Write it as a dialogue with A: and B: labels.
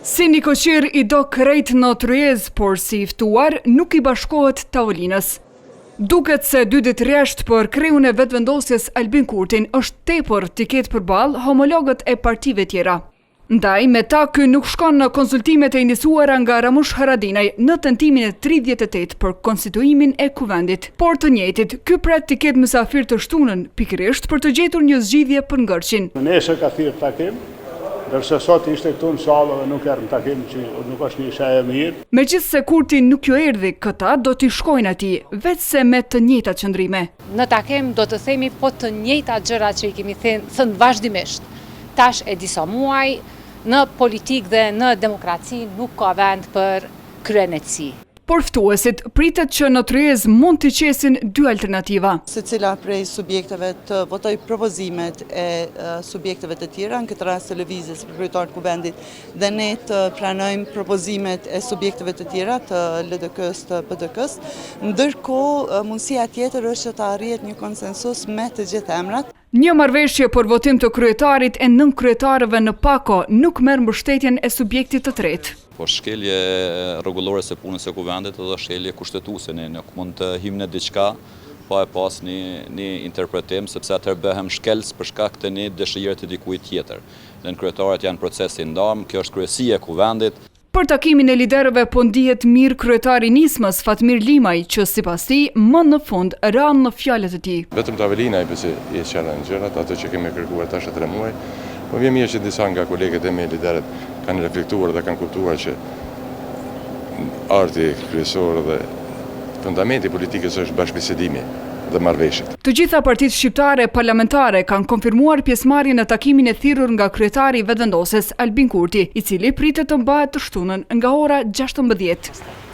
A: Si nikoqir i do krejt në tryezë, por si i ftuar nuk i bashkohet tavolinës. Duket se dy ditë rresht për kreun e Vetëvendosjes Albin Kurtin është tepër t'i ketë përballë homologët e partive tjera. Ndaj, me ta ky nuk shkon në konsultimet e iniciuara nga Ramush Haradinaj në tentimin e 38 për konstituimin e Kuvendit. Por të njëjtit, ky pret t'i ketë mysafir të shtunën, pikërisht për të gjetur një zgjidhje për ngërçin.
B: Nesër ka thirrë takim, ndërsa sot ishte këtu në sallë dhe nuk erdh në takim që nuk është një shenjë e mirë.
A: Megjithëse Kurti nuk ju erdhi, këta do t'i shkojnë atij, veçse me të njëjtat qëndrime.
C: Në takim do të themi po të njëjtat gjëra që i kemi thënë vazhdimisht tash e disa muaj, në politikë dhe në demokraci nuk ka vend për kryeneçësi.
A: Por ftuesit pritet që në tryezë mund t'i qesin dy alternativa.
D: Secila prej subjekteve të votojë propozimet e subjekteve të tjera, në këtë rast të Lëvizjes për kryetar të Kuvendit dhe ne të pranojmë propozimet e subjekteve të tjera të LDK-së, të PDK-së. Ndërkohë, mundësia tjetër është që të arrihet një konsensus me të gjithë emrat.
A: Një marrëveshje për votim të kryetarit e nënkryetarëve në pako nuk merr mbështetjen e subjektit të tretë.
E: Po shkelje e rregullores së punës së Kuvendit edhe shkelje kushtetuese. Ne nuk mund të hyjmë në diçka pa e pas një një interpretim, sepse atëherë bëhem shkelës për shkak të një dëshire të dikujt tjetër. Nënkryetarët janë proces i ndamë, kjo është kryesia e Kuvendit.
A: Për takimin e liderëve po ndihet mirë kryetari i Nismës, Fatmir Limaj, që sipas tij, më në fund ranë në fjalët e tij.
F: Vetëm tavolina i besoj i sqaron gjërat, ato që kemi kërkuar tash e tre muaj. Më vjen mirë që disa nga kolegët e mi liderët kanë reflektuar dhe kanë kuptuar që arti kryesor dhe fundamenti i politikës është bashkëbisedimi dhe marrëveshjet.
A: Të gjitha partitë shqiptare parlamentare kanë konfirmuar pjesëmarrjen në takimin e thirrur nga kryetari i Vetëvendosjes, Albin Kurti, i cili pritet të mbahet të shtunën nga ora 16.